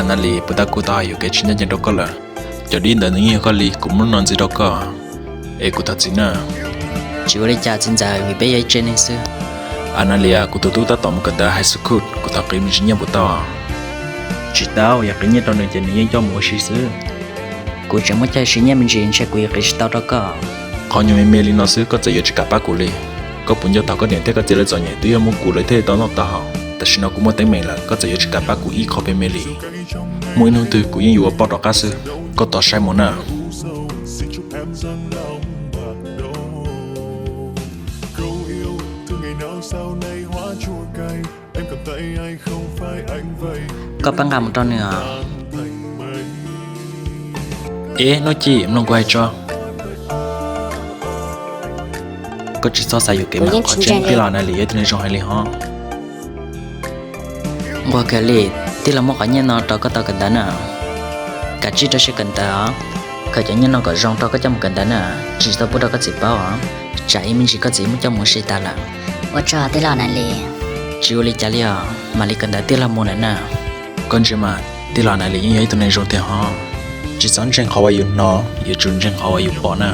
Natalie, puas tab kuv tau hais yuam kev tsis ncaj ncees rau koj lawm? Cov dib ntawd nws yeej yog koj li, kuv muab no ntxiv rau koj, es kuv thov txim na. Tsis ua li cas txiv ntxawm, vim peb yog ib tsev neeg xwb. Natalie, kuv tus tub tab tom mus kawm ntawv high school, kuv thov qiv me ntsis nyiaj puas tau? Tsis tau, yog qiv nyiaj rau nws ces nws yeej coj mus ua si xwb. Kuv tseem muaj chaw siv nyiaj me ntsis, ntshe kuv yuav qiv tsis tau rau koj. Qhov nyuag me me li no xwb koj txawm yuav tsis kam pab kuv li. Koj puas nco thaum koj niam thiab koj txiv lawv txom nyem twb yog muab kuv lawv thiaj li tau noj tau haus, tam sim no kuv muaj teeb meem lawm koj txawm yuav tsis kam pab kuv ib qho me me li. Muaj ib hnub twg kuv yeej yuav ua poj rov qab xwb, koj tos saib mus na. Koj pab nqa mus rau nws os. Ib hnub ci mloog kuv hais tso. Koj tsis txhob xav yuam kev mas, qhov tseeb tij laug Natalie yog ib tug neeg zoo heev li hos. Nquag kiag li, tij laug muab qhov nyiaj no rau koj tau kawm ntawv na. Kav tsij rau siab kawm ntawv os. Khaws cov nyiaj no kom zoo rau koj coj mus kawm ntawv na, tsis tau pub rau koj txiv paub os, tsam ib me ntsis koj txiv muab coj mus ua si tas lawm. Ua tsaug tij laug Natalie. Tsis ua li cas li os, mam li kawm ntawv tij laug mus lawm na. Koj ntsia mas, tij laug Natalie yeej yog ib tug neeg zoo tiag hos. Tsis txhob ntseeg qhov uas yus hnov, yuav tsum ntseeg qhov uas yus pom na.